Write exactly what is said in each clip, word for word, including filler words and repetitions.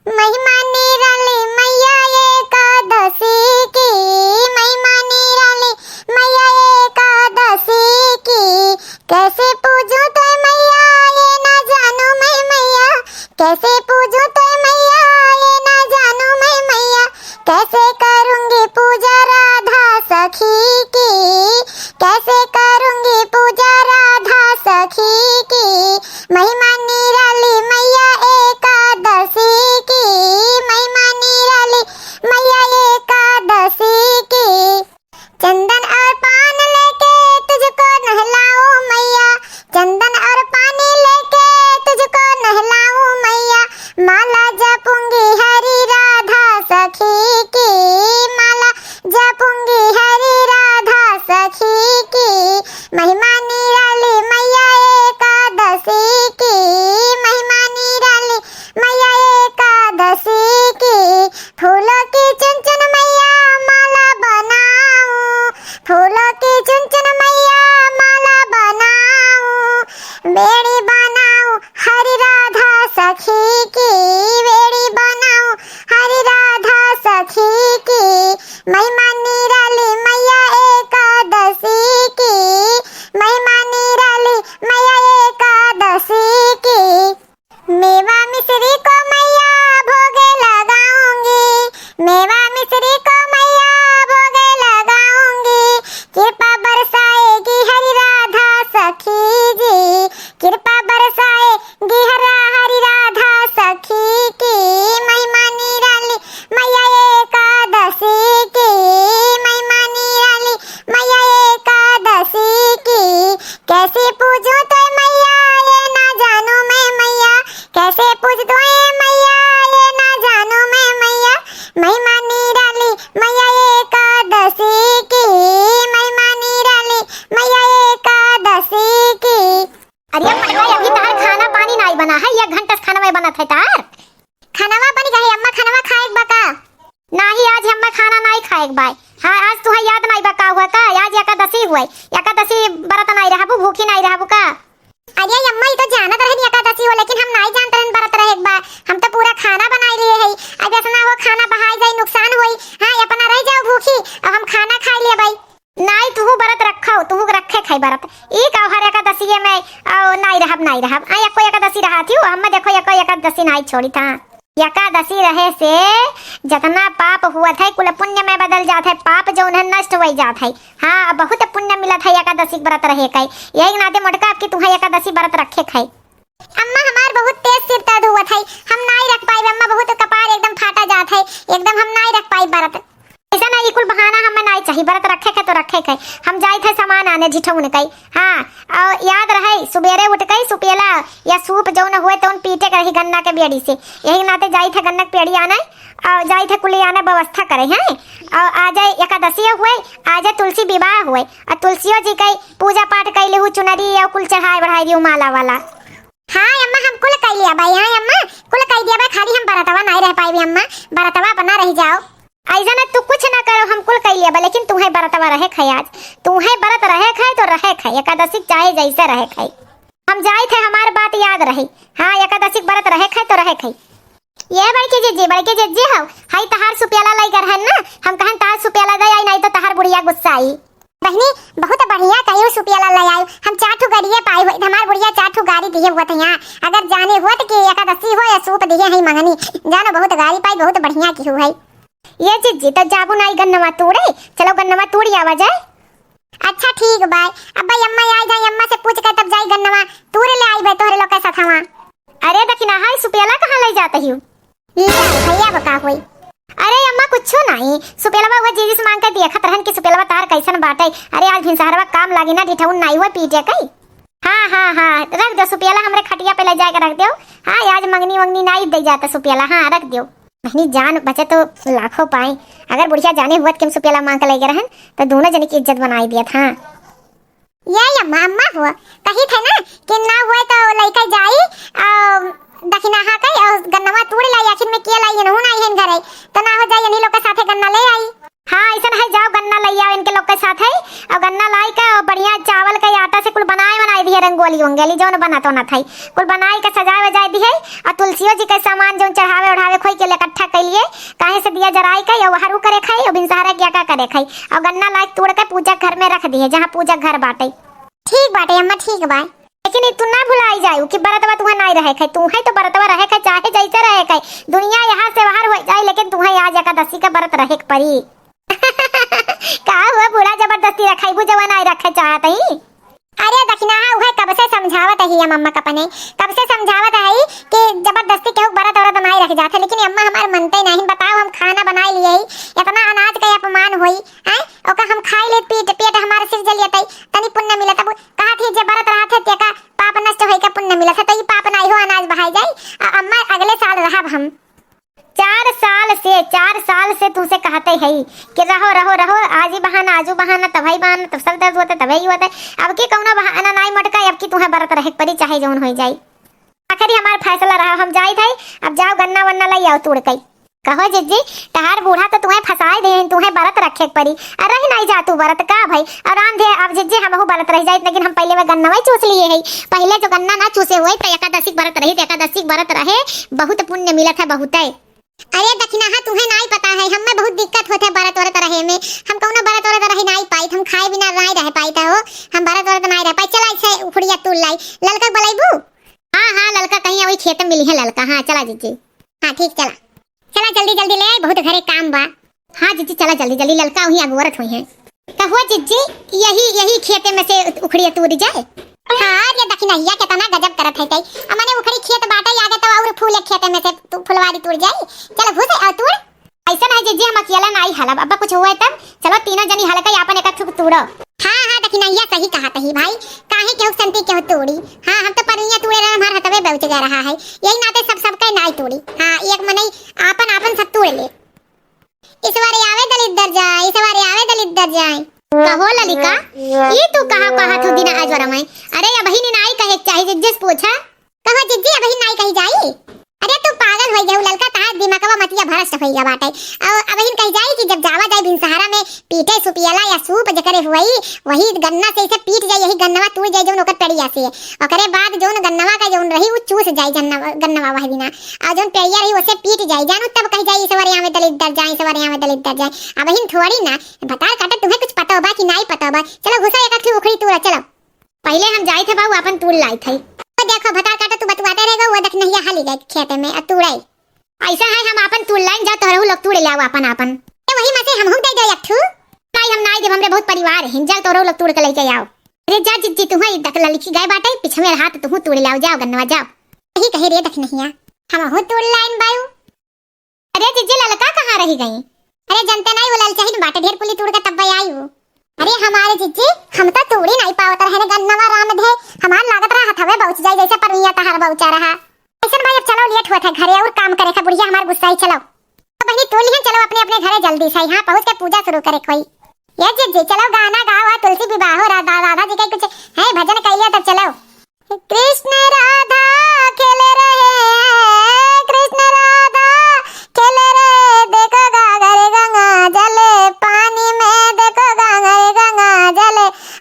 महिमा निराली मैया एकादशी की, महिमा निराली मैया एकादशी की। कैसे पूजूं तोय मैया, ये ना जानू मैं मैया। कैसे पूजूं तोय मैया, ये ना जानू मैं मैया। कैसे करूंगी पूजा राधा सखी की, कैसे करूंगी पूजा राधा सखी की। महिमा निराली मैया एकादशी की, महिमा निराली मैया एकादशी की। चंदन और पान लेके तुझको नहलाऊं मैया, चंदन और पानी लेके तुझको नहलाऊं मैया। माला जपूंगी हरि राधा सखी की, माला जपूंगी हरि राधा सखी की। महिमा निराली मैया एकादशी की, महिमा निराली मैया एकादशी की। फूलों की चुन चुन मैया माला बनाऊं, फूलों की चुन चुन मैया माला बनाऊं। बेड़ी बनाऊं हरि राधा सखी की, बेड़ी बनाऊं हरि राधा सखी की। महिमा निराली मैया एकादशी की, महिमा निराली मैया एकादशी की। मेवा मिश्री को मैया भोगे लगाऊंगी, मेवा मिश्री को मैया भोगे लगाऊंगी। कृपा बरसाएगी हरि राधा सखी जी, कृपा बरसाएगी हरा हरि राधा सखी की। महिमा निराली मैया एकादशी की, महिमा निराली मैया एकादशी की। कैसे पूजूं तोय मैया, ये ना जानू मैं मैया। कैसे पूज तोय मैया, ये ना जानू मैं मैया। महिमा निराली मैया एकादशी की, महिमा निराली मैया एकादशी की। अरे मैया, अभी तार खाना पानी नाई बना है, एक घंटा से खाना में बनत है तार। खानावा बन गए अम्मा, खानावा खाए बा का? नाही, आज हमें खाना नाही खाए के बाय। हाँ, आज तुहे याद नाही बा का हुआ का? आज एकादशी हुए, एकादशी बरत नाही रहबू, भूखी नाही रहबू का? अरे अम्मा, ई तो जानत रहन एकादशी हो, लेकिन हम नाही जानत रहन बरत रहे के बा। हम तो पूरा खाना बनाई लिए है। अब ऐसा ना हो खाना बहाय जाई, नुकसान होई। हाँ, अपना रह जाओ भूखी, अब हम खाना खाई लिए भाई। नाही, तुहू बरत रखो, तुहू रखे खाई बरत। ई का हर एकादशिये में, औ, नाही रहब, नाही रहब। आ, एको एकादशी रहा थी, हम देखो, एको एकादशी नाही छोड़ी था। एकादशी रहे से जतना पाप हुआ था, कुल पुण्य में बदल जात है, पाप जौन है नष्ट हो जात है। हाँ, बहुत पुण्य मिलत है एकादशी के बरत रहे के। यही नाते मोटका आपकी तुहे एकादशी बरत रखे खाई। अम्मा, हमार बहुत तेज सिर दर्द हुआ था, हम नाही रख पाई अम्मा, बहुत कपार एकदम फाटा जात है, एकदम हम नाही रख पाई बरत। ऐसा ना, ई कुल बहाना हमें नाही चाहिए, बरत रखे के तो रखे के। हम जाइत है सामान आने झिठौन कई। हाँ, और याद रहे, सुबेरे उठ कई सुपेला या सूप जौन हुए तौन पीटे के रही गन्ना के बेड़ी से। यही नाते जाइत है गन्ना के पेड़ी आने और जाइत है कुली आने व्यवस्था करे हैं। और आ जाए एकादशी हुए, आ जाए तुलसी विवाह हुए और तुलसियो जी कई पूजा पाठ कई लेहू, चुनरी या कुल चढ़ाए बढ़ाई दियो माला वाला। हाँ अम्मा, हम कुल कई लिया भाई, हाँ अम्मा, कुल कई दिया भाई, खाली हम बरतवा नाही रह पाई अम्मा, बरतवा अपना रह जाओ। ऐसा ना, तू कुछ ना करो, हम कुल कई लिया बा, लेकिन तुहे बरतवा रहे खाए आज। तुहे बरत रहे खाए तो रहे खाए, एकादशी चाहे जैसे रहे खाए। हम जाइत है, हमार बात याद रही। हाँ, एकादशी के बरत रहे खाए तो रहे खाए। ये बड़की जिज्जी, बड़की जिज्जी हो, हाई तहार सुपेला लई कर है ना, हम कहन तहार सुपेला दे आई, नाही तो तहार बुढ़िया गुस्सा आई। बहिनी, बहुत बढ़िया कहियो सुपेला लई आयो। हम चार ठो गारिये पाए हुए, हमार बुढ़िया चार ठो गारी दिए हुआ था यहाँ। अगर जाने हुआ तो कि एकादशी हो या सूप दिए है मंगनी, जानो बहुत गारी पाई, बहुत बढ़िया की हुआ है। ये जिज्जी, तो जाबू नाही गन्नवा तूड़े, चलो गन्नवा तूड़ी आवा जाए। अच्छा ठीक बाय, अब भाई अम्मा आ जाए, अम्मा से पूछ के तब जाई गन्नवा तूड़े ले आई बे तोहरे लोग के साथ हवा। अरे दखिना, हाय सुपेला कहाँ लई जात हियो? ले भैया बका होई। अरे अम्मा कुछो नाही, सुपेलवा हुआ जीजी से मांग के देखत रहन कि सुपेलवा तार कैसन बाटे। अरे आज भिनसहरवा काम लागी ना, ढिठौन नाही हुआ पीटे कई। हाँ, हाँ, हाँ, रख दो सुपेला, हमरे खटिया पे ले जाके रख दो। हाँ, आज मंगनी वंगनी नाही दे जाता सुपेला, हाँ, रख दो। बहनी, जान बचे तो लाखों पाए। अगर बुढ़िया जाने हुआ कि हम सुपेला मांग के लेके रहन, तो दोनों जने की इज्जत बनाई दिया था। ये अम्मा, अम्मा हुआ, कही थे ना कि ना हुए तो लइका जाई, आ, दखिना हा कई, और गन्नवा तूड़ लाई, आखिर में किया लाई, इनहू ना आइहन घरे, तो ना हो जाई, इन्हीं लोग के साथे गन्ना ले आई। हाँ, ऐसन है, जाओ गन्ना ले आओ इनके लोग के साथ है, और गन्ना लाई के और बढ़िया चावल के आटा से कुल बनाए बनाए दिए रंगोली। गेली जौन बनत ओनत है, कुल बनाई के सजाए वजाए दिहे, और तुलसियो जी के सामान जौन चढ़ावे ओढ़ावे खोई के इकट्ठा कइ लिए, काहे से दिया जराई के, और हरू करे खाई, और बिन सहारा के का करे खाई, और गन्ना लाइके तोड़ के पूजा घर में रख दिहे, जहाँ पूजा घर बाटे। ठीक बाटे अम्मा, ठीक बा। लेकिन ई तू ना भुलाई जायू कि बरतवा तुहे नाई रहे खाई, तुहे तो बरतवा रहे खाई, चाहे जैसे रहे खाई, दुनिया यहाँ से बाहर होइ जाए, लेकिन तुहे आज एकादशी का बरत रहे के परी। का हुआ बूढ़ा, जबरदस्ती रखाइबू, जवन नाई रखे चाहत ही? अरे दखिनहा, उहे कब से समझावत ही हम अम्मा का अपने, कब से समझावत ही कि जबरदस्ती केहू बरत औरत नाई रख जात है, लेकिन अम्मा हमार मनते नहीं। बताओ, हम खाना बनाए लिए ही, इतना अनाज का अपमान होई, हैं? ओका हम खाई ले, पेट, पेट हमार सिर जलियत है, तनी पुण्य मिलत। अब कहा थी जे बरत रहत है, तेका पाप नष्ट होई का पुण्य मिलत है, तो ई पाप नाई हो, अनाज बहाई जाई। आ अम्मा, अगले साल रहब हम। चार साल से, चार साल से तुमसे कहते हई कि रहो, रहो, रहो, आज ही बहाना, आजू बहाना, तबही बहाना, तब सर दर्द होता, तबही होता। अब की कौनो बहाना नाई मटका, अब की तुहे बरत रहे के परी, चाहे जौन होई जाई। आखिरी हमार फैसला रहा, हम जाइत हई, अब जाओ गन्ना वन्ना लई आओ तोड़ के। कहो जिज्जी, तहार बूढ़ा तो तुहे फंसाए दे, तुहे बरत रखे के परी, अरे रही नाई जा तू बरत का भाई, आराम दे। अब जिज्जी हमहू बरत रह जाइत, लेकिन हम पहले में गन्ना वही चूस लिए हई, पहले जो गन्ना ना चूसे हुए तो एकादशी के बरत रही, तो एकादशी के बरत रहे, बहुत पुण्य मिलत है, बहुत है। अरे दखिनहा, तुहे नाई पता है, हमें बहुत दिक्कत होत है बरत वरत रहे में। हम कौनो बरत वरत रहे नाई पाइत, हम खाए बिना नाई रह पाइत हो, हम बरत वरत नाई रह पाइत। चला इसे उखड़िया तूड़ लाई, ललका के बुलाइबू? हाँ, हाँ, ललका कहीं अबही खेत में मिली है ललका। हाँ, चला जिज्जी। हाँ, ठीक, चला, चला जल्दी जल्दी ले आई, बहुत घरे काम बा। हाँ जिज्जी, चला जल्दी जल्दी, ललका वहीं अगोरत हुई है। तो हो जिज्जी, यही, यही खेते में से उखड़िया तूड़ जाए। हाँ रे दखिनहिया, केतना गजब करत है तई। अ मने उखड़ी खेत बाटे आगे, तो और फूल एक खेते में से तू फुलवारी तूड़ जाए। चल घुस और तूड़। ऐसा नहीं जिज्जी, हम अकेला नाई हलब, अब कुछ हुए तब। चलो तीनों जनी हलका आपन एक ठुक तूड़ो। हाँ, हाँ दखिनहिया, सही कहत ही भाई, काहे केहू संती केहू तूड़ी। हाँ, हम तो परनिया तूड़े रहे, हमार हथवे बेउच गया रहा है, यही नाते सब सबके नाई तूड़ी। हाँ, एक मनई आपन आपन सब तूड़ ले। ईश्वर आवे दलिद्दर जाए, ईश्वर आवे दलिद्दर जाए। कहो ललिका, ई तू कहा कहा थू दिना आज वरमाई? अरे अबही नाई कहे के चाही, जिज्जी से पूछा। कहो जिज्जी, अबही नाई कही जाई? अरे तू पागल होइ गयू ललका, तहार दिमागवा मतिया भ्रष्ट होइ गया बाटे। और अबही कही जाई कि जब जावा जाए भिनसहारा में पीटे सुपियला या सूप जकरे हुई, वही गन्ना से इसे पीट जाए, यही गन्नवा तूड़ जाए जौन ओकर पेड़िया से। ओकरे बाद जौन गन्नवा का जौन रही उ चूस जाए जन्नवा, गन्नवा वह दिना। और जौन पेड़िया रही उसे पीट जाए जानू, तब कही जाए ईश्वर आवे दलिद्दर जाए, ईश्वर आवे दलिद्दर जाए। अबही थोड़ी ना, भतार काटा तुम्हें कुछ पता बा कि नाई पता बा? चलो घुसा एक आखिरी उखड़ी तूड़ा, चलो। पहले हम जाइत है बाबू, आपन तूड़ लाइत है। तो देखो भतार काटा तू बतुआते रहेगा, वो दखिनहिया हाली गए खेते में, आ तूड़े। ऐसा है, हम आपन तूड़ लाइन, जा तोहरहू लोग तूड़ ले आओ आपन आपन। ए, वही में से हमहू दे दे एक ठू। नाई, हम नाई देब, हमरे बहुत परिवार है, जा तोहरहू लोग तूड़ के लेके आओ। अरे जा जिज्जी, तू ही दख ललकी गए बाटे, पिछवे हाथ तू तूड़ ले आओ, जाओ गन्नवा जाओ। यही कहे रे दखिनहिया, हमहू तूड़ लाइन बायू। अरे जिज्जी, ललका कहाँ रही गई? अरे जनते नाई, वो ललचहिन बाटे, ढेर कुली तूड़ के तब्बे आई वो। अरे हमारे जिज्जी, हम तो तूड़ी नाई पावत रहे ने गन्नवा राम धे, हमार लागत रहा हथवे बउच जाई जैसे परनिया तहार बउचा रहा। ऐसन भाई अब चलो लेट होत है घरे और काम करे का, बुढ़िया हमार गुस्साई, चलो। तो बहनी तू लिहन चलो अपने अपने घरे जल्दी से, यहाँ पहुँच के पूजा शुरू करे कोई। ये जिज्जी चलो गाना गाओ, आ तुलसी विवाह हो रहा, दा-, दादाजी के कुछ है भजन कह लिया तब चलो। कृष्ण राधा खेल रहे हैं, कृष्ण राधा खेल रहे, देखो गागर गंगा जल पानी में, देखो गागर गंगा जल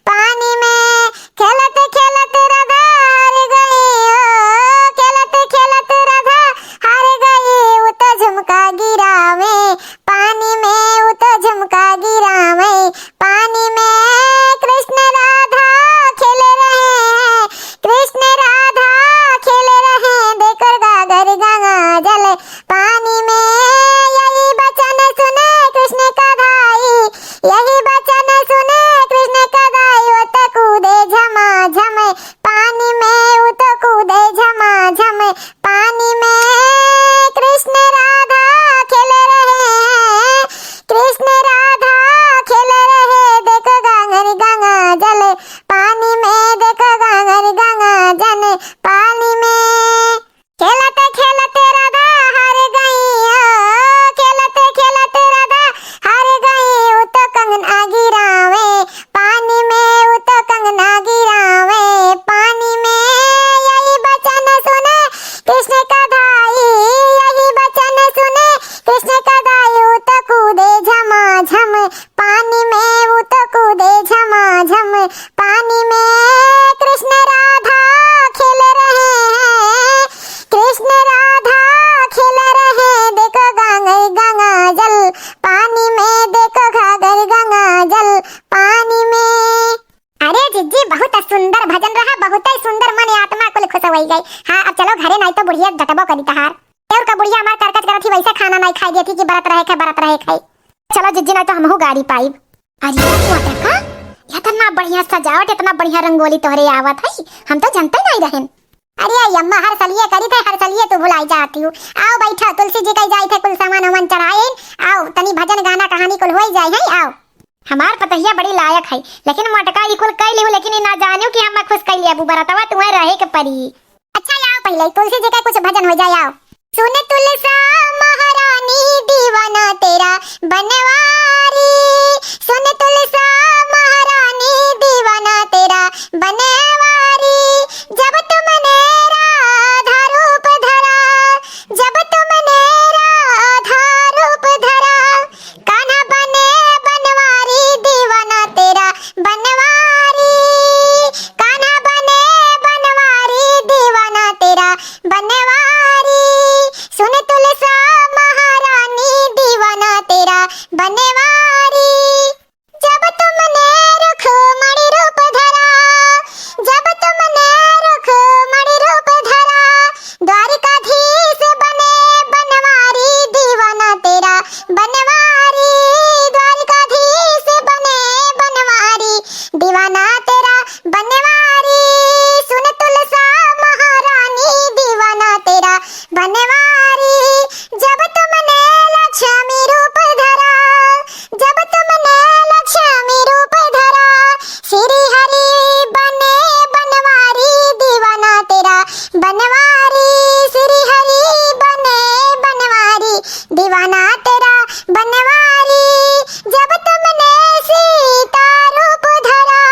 पानी में। खेलत खेलत राधा हार गई हो, खेलत खेलत राधा हार गई, उ तो झुमका गिरावे पानी में, उ तो झुमका गिरावे पानी में। कृष्ण राधा खेल रहे हैं, कृष्ण राधा खेल रहे, देखो गागर गंगा जल पानी में। यही बचन सुने कृष्ण का भाई, यही बचन सुने कृष्ण का भाई, वो तो कूदे झमाझम पानी में, वो तो कूदे झमाझम पानी में। कृष्ण राधा खेल रहे हैं, कृष्ण राधा खेल रहे, देखो गागर गंगा जल पानी में, देखो गागर गंगा जल पानी में। खेलत खेलत राधा हार गई हो, बुढ़िया हमार करकच करत ही, वैसे खाना नाहीं खाई देत ही कि बरत रहे खाए, बरत रहे खाए। चलो जिज्जी, नाहीं तो हमहू गारी पाइब। अरे मोटका, इतना बढ़िया सजावट, इतना बढ़िया रंगोली तोहरे आवत है, हम तो जनते नाहीं रहेन। अरे अम्मा, हर सलिए करी थे, हर सलिए तू भुलाई जाती हूँ। आओ बैठा, तुलसी जी कई जाई थे कुल सामान वामान चढ़ाए। आओ तनी भजन गाना कहानी कुल होई जाए है। आओ। हमार पतहिया बड़ी लायक है, लेकिन मोटका ई कुल कई लिहू, लेकिन ई ना जानियो कि हम खुश कई लेबू बरतवा, तुम्हें रहे के परी। अच्छा आओ पहले तुलसी जी का कुछ भजन हो जाए। आओ। सुन तुलसा महारानी दीवाना तेरा बनवारी, सुन तुलसा महारानी दीवाना तेरा बनवारी। जब तुमने राधा रूप धरा, जब तुमने राधा रूप धरा, कान्हा बने बनवारी दीवाना तेरा बनवारी, कान्हा बने बनवारी दीवाना तेरा बनवारी। सुन तुलसा महारानी दीवाना तेरा बनवारी। जब तुमने रुक्मणी रूप धरा, जब तुमने रुक्मणी रूप धरा, द्वारिकाधीश बने बनवारी दीवाना तेरा बनवारी, द्वारिकाधीश बने बनवारी, दीवाना तेरा बनवारी। सुन तुलसा महारानी दीवाना तेरा बनवारी। जब तुमने लक्ष्मी रूप धरा, जब तुमने लक्ष्मी रूप धरा, श्री हरि बने बनवारी दीवाना तेरा बनवारी, श्री हरि बने बनवारी दीवाना तेरा बनवारी। जब तुमने सीता रूप धरा,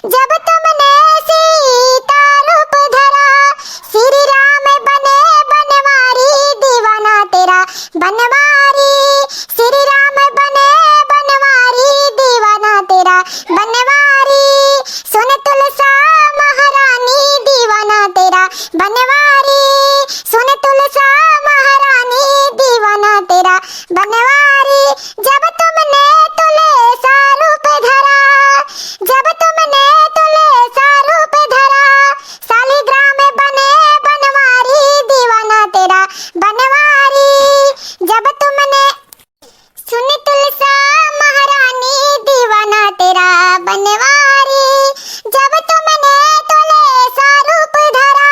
जब तुमने सीता रूप धरा, श्री राम बने बनवारी दीवाना तेरा बनवारी, श्री राम बने बनवारी दीवाना तेरा बनवारी। सुन तुलसा महारानी दीवाना तेरा बनवारी, सुन तुलसा महारानी दीवाना तेरा बनवारी। जब तुमने तुलसा रूप धरा, जब तुमने तुलसा रूप धरा, शालिग्राम बने बनवारी दीवाना तेरा बनवारी। जब तुमने सुन तुलसा महारानी दीवाना तेरा बनवारी, जब तुमने तुलसा रूप धरा,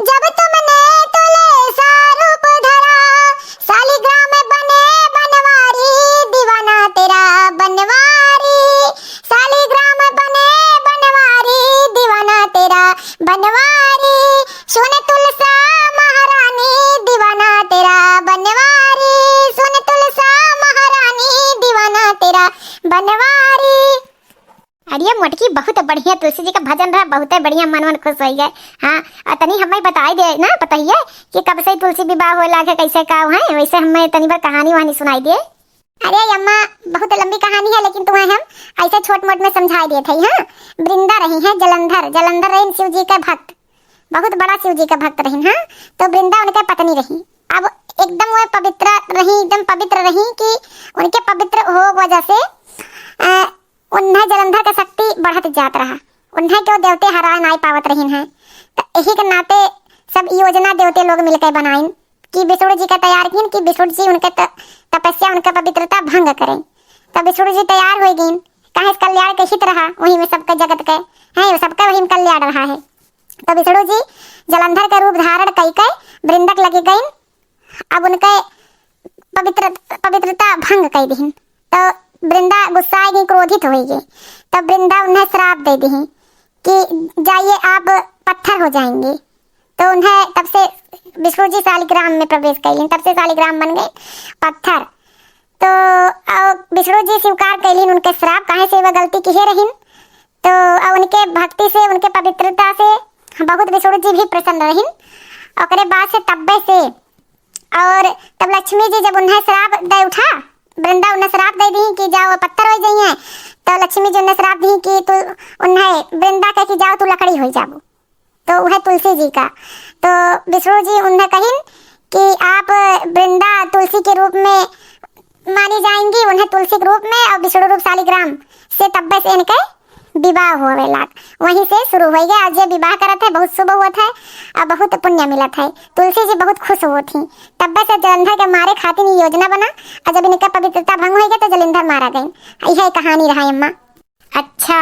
जब तुमने तुलसा रूप धरा, शालिग्राम बने बनवारी दीवाना तेरा बनवारी, शालिग्राम बने बनवारी दीवाना तेरा बनवारी। सुन तुलसा महारानी दीवाना तेरा बनवारी, सुन तुलसा महारानी दीवाना तेरा बनवारी। अरे मोटकी, बहुत बढ़िया तुलसी जी का भजन रहा, बहुत बढ़िया, मन मन खुश होइ गए। हाँ, और तनी हमें बताई दे ना, बताइए कि कब से तुलसी विवाह होए लागे, कैसे का है, वैसे हमें तनी बार कहानी वहानी सुनाई दे। अरे अम्मा, बहुत लंबी कहानी है, लेकिन तुम्हें हम ऐसे छोट मोट में समझाई देत है। हाँ, वृंदा रही है जलंधर, जलंधर रही शिव जी के भक्त, बहुत बड़ा शिव जी के भक्त रही। हाँ, तो वृंदा उनके पत्नी रही। अब एकदम वह पवित्र रही, एकदम पवित्र रही कि उनके पवित्र हो वजह से, अ, उन्हें जलंधर के शक्ति बढ़त जात रहा, उन्हें केहू देवते हराए नाई पावत रहिन हैं। त यही के नाते सब योजना देवते लोग मिलके बनाइन कि विष्णु जी का तैयार किन कि विष्णु जी उनके त-, तपस्या, उनका पवित्रता भंग करें। तब विष्णु जी तैयार हो गइन, काहे से कल्याण के हित रहा, वही में सबके जगत के, हैं, सबके वही में कल्याण रहा है। तब विष्णु जी जलंधर का रूप धारण कई के वृंदक लगे गइन। अब उनके पवित्र, पवित्रता भंग कई दिहिन। तो वृंदा गुस्सा गई, क्रोधित हो गई। तब वृंदा उन्हें श्राप दे दिही कि जाइए, आप पत्थर हो जाएंगे। तो उन्हें तब से विष्णु जी शालिग्राम में प्रवेश कैलिन, तब से शालिग्राम बन गए पत्थर। तो अ, विष्णु जी स्वीकार कैलिन उनके श्राप, काहे से वह गलती किहे रहिन। तो अ, उनके भक्ति से, उनके पवित्रता से बहुत विष्णु जी भी प्रसन्न रहिन। ओकरे बाद से तब्बे से और तब लक्ष्मी जी जब उन्हें श्राप दे उठा, वृंदा उन्हें श्राप दे दी कि जाओ पत्थर हो जाइए, तो लक्ष्मी जी उन्हें श्राप दी कि तू उन्हें, वृंदा कह कि जाओ तू लकड़ी हो जाबो। तो वह तुलसी जी का, तो विष्णु जी उन्हें कहिन कि आप वृंदा तुलसी के रूप में मानी जाएंगी, उन्हें तुलसी के रूप में और विष्णु रूप शालिग्राम से तब्बे से इनके विवाह होवे लाग। वहीं से शुरू होई गए। और जे विवाह करत है, बहुत शुभ होत है और बहुत पुण्य मिलत है। तुलसी जी बहुत खुश होत ही। तब्बे से जलंधर के मारे खातिर ई योजना बना, और जब इनका पवित्रता भंग होई गए तो जलंधर मारा गए। यह कहानी रहा अम्मा। अच्छा,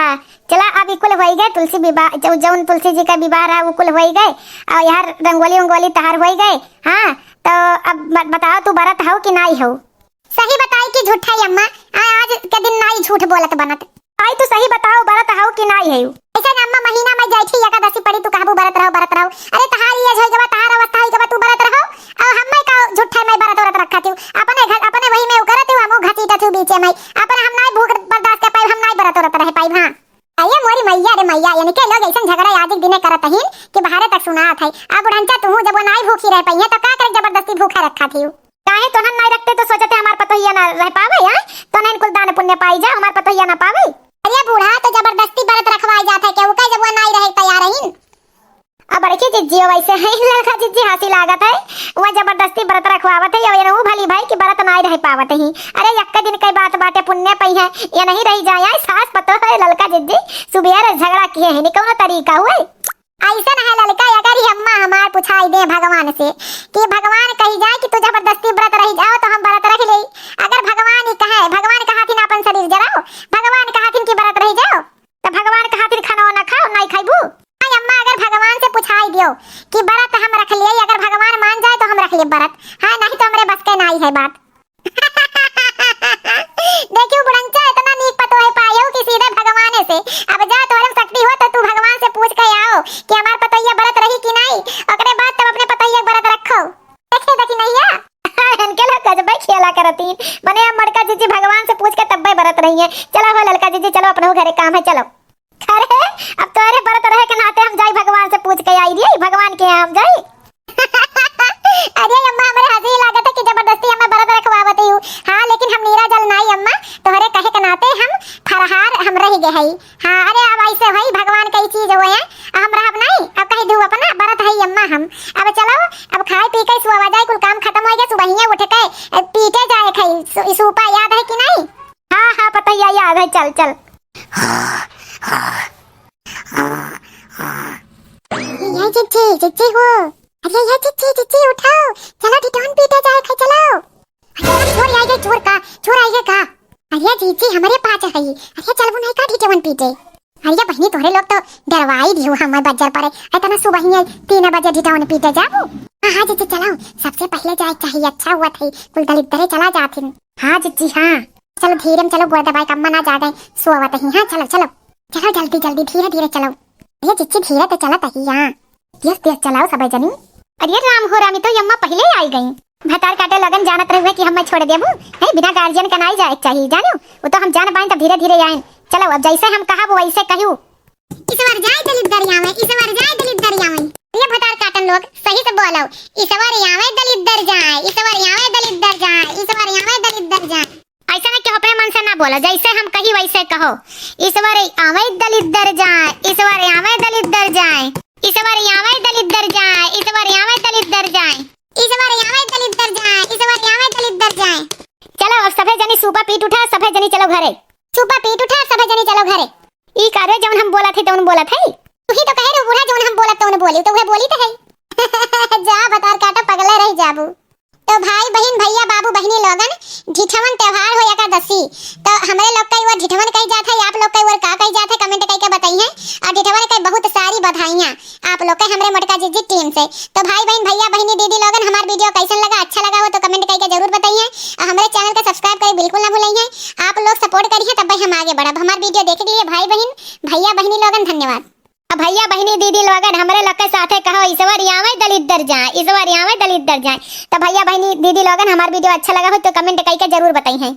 चला, अब ई कुल होई गए, तुलसी विवाह, जौ-, जौन तुलसी जी का विवाह रहा, वो कुल होई गए। और यार, रंगोली उंगोली तहार होई गए। हाँ, तो अब ब-, बताओ, तू बरत हऊ कि नाई हऊ? सही बताई कि झूठा ही अम्मा, आ, आज के दिन नाई झूठ बोलत बनत। आई, तू सही बताओ, बरत हऊ कि नाई हऊ? ऐसे ना अम्मा, महीना में जैठी एकादशी पड़ी, तू कहबू बरत रहो, बरत रहो। अरे, तहार ये होई गवा, तहार अवस्था होई गवा, तू बरत रहो। और हम्मे का झूठा मैं बरत उरत रखा थी, अपने घर, अपने वही में उकरत हूँ, हमू घसीटत हूँ बीचे में। अपन हम नाई भूख बर्दाश्त कर पाइब, हम नाई बरत उरत रह पाइब। हाँ। अये मोरी मैया रे मैया, इनके लोग ऐसन झगड़ा आज एक दिने करत अहिन कि बाहरे तक सुनात है। आ बुढ़ंचा तुहू जब वो नाई भूखी रह पइहे तो का करे जबरदस्ती भूखा रखा थी? काहे तोहन नाई रखते तो सोचते हमार पतोहिया ना रह पावे, आय? तोहन कुल दान पुण्य पाई जा, हमार पतोहिया ना पावे। अरे बूढ़ा तो जबरदस्ती बरत रखवाए जात है, केहू का जब वो नाई रहे तैयार अहिन। अब बड़की जिज्जी वैसे है, ललका जिज्जी हंसी लागत है, वो जबरदस्ती बरत रखवावत है, और ये भली भाई कि बरत नाई रह पावत ही। अरे यक्का दिन के बात बाटे, पुण्य पइहे, ये नहीं रही जाए, आय सास पतोह है ललका जिज्जी, सुबेरे झगड़ा किहे हैं, कौनो तरीका हुए? ऐसन है ललका, अगर ही अम्मा हमार पुछाई दे भगवान से कि भगवान कही जाए कि तू जबरदस्ती बरत रही जाओ तो हम बरत रख लेई। अगर भगवान ही कहे, भगवान कहाथिन आपन शरीर जराओ, भगवान कहाथिन कि बरत रही जाओ, तो भगवान कहाथिन खाना ना खाओ, नाई खाइबू। हाँ अम्मा, अगर भगवान से पुछाई दियो कि बरत हम रख लिए, अगर भगवान मान जाए तो हम रख लिए बरत, हाँ नहीं तो हमरे बस के नाई है बात। देखियो बुढ़ंचा, इतना नीक पतोह पायो कि सीधे भगवान से। अब जा, तोहरे में शक्ति हो तो तू भगवान से पूछ के आओ कि हमार पतोहिया बरत रही कि नहीं, ओकरे बाद तब अपने पतोहिया के बरत रखो। देखे देखी नैया। इनके लोग गजबे खेला करतीन। मने अब मड़का जिज्जी भगवान से पूछ के तब्बे बरत रही है। चलो हो ललका जिज्जी, चलो अपने घरे काम है, चलो। अरे, अब तोहरे बरत रहे के नाते हम जाई भगवान से पूछ के आई रे, भगवान के यहाँ हम जाई। अरे अम्मा, हमरे हंसी लागत है कि जबरदस्ती हमें बरत रखवावत ही। हाँ, लेकिन हम नीरा जल नाई अम्मा, तोहरे कहे के नाते हम फरहार हम रह गए हई। हाँ, अरे अब ऐसे हई, भगवान कई चीज हुए हैं, हम रहब नहीं, अब कही दू अपना बरत हई अम्मा हम। अब चलो, अब खाए पी के सुआ जाए, कुल काम खत्म हो गया, सुबहिया उठ के, ए, पीटे जाए खाई, सु-, सूपा याद है कि नहीं? हाँ, हाँ, पतोहिया याद है, चल, चल। ये जिज्जी, जिज्जी हो। अरे ये जिज्जी, जिज्जी उठो। चलो ढिटौन पीटे जाए खाई, चलो। अरे, अरे, चोर आई गए, चोर का, चोर आई गए का? अरे जिज्जी, हमरे पास है। अरे चलबू नहीं का ढिटौन पीटे? अरे बहिनी, तोहरे लोग तो डरवाई दियो हमें बजर पर। इतना सुबह ही तीन बजे ढिटौन पीटे जाबू? हाँ, हाँ जिज्जी, चलो। सबसे पहले जाए चाहिए, अच्छा हुआ था, कुल दलिद्दरे चला जाथिन। हाँ जिज्जी, हाँ। चलो धीरे में चलो, गोड़ दबाए के अम्मा ना जागे, सोवत ही। हाँ, चलो, चलो। चलो जल्दी, जल्दी, धीरे, धीरे चलो। अरे जिज्जी, धीरे तो चलत ही, हाँ। तेज, तेज चलाओ सबे जनी। अरे राम हो रामी, तो यम्मा पहले आई गई। भतार काटे लगन जानत रहुए कि हमें छोड़ देबू? है, बिना गार्जियन का नाई जाए के चाहिए, जानो? वो तो हम जान पाइन तब धीरे, धीरे आइन। चलो, अब जैसे हम कहब वैसे कहू। ईश्वर जाए दलित दरिया में, ईश्वर जाए दलित दरिया में। ये भतार काटन लोग, सही से बोलो। ईश्वर आवे दलित दर जाए, ईश्वर आवे दलित दर जाए, ईश्वर आवे दलित दर जाए। ऐसा ना कि अपने मन से ना बोलो, जैसे हम कही वैसे कहो। ईश्वर आवे दलित दर जाए, ईश्वर आवे दलित दर जाए, ईश्वर आवे दलित दर जाए, ईश्वर आवे दलित दर जाए, ईश्वर आवे दलित दर जाए, ईश्वर आवे दलित दर जाए। चलो, अब सभे जनी सूपा पीट उठा, सभे जनी चलो घरे। सूपा पीट उठा, सभे जनी चलो घरे। ई का रे, जौन हम बोलत है तौन बोलत है? तू ही तो कहे रे बूढ़ा, जौन हम बोलत तौन बोली, तो वह बोली तो है। जा भतार काटा, पगले रह जाबू। तो भाई बहिन, भैया बाबू बहिनी लोगन, ढिठवन त्योहार हो एकादशी, तो हमरे लोग का ओर ढिठवन कही जात है, आप लोग का ओर का कही जात है, comment कई के बताइए। और ढिठवन के बहुत सारी बधाइयाँ आप लोग के हमरे मोटका जिज्जी team से। तो भाई बहिन, भैया बहिनी, दीदी लोगन, हमार video कैसन लगा, अच्छा लगा हो तो comment कई के जरूर बताइए। और हमरे channel का subscribe करे बिल्कुल ना भूलिए। आप लोग support करिए तब हम आगे बढ़ब। हमार video देखे के लिए भाई बहिन, भैया बहिनी लोगन, धन्यवाद। अब भैया बहिनी दीदी लोगन, हमरे लोग के साथे कहो, ईश्वर आवे दलित दर जाए, ईश्वर आवे दलित दर जाए। तो भैया बहिनी दीदी लोगन, हमार video अच्छा लगा हो तो comment कई के जरूर बताइए।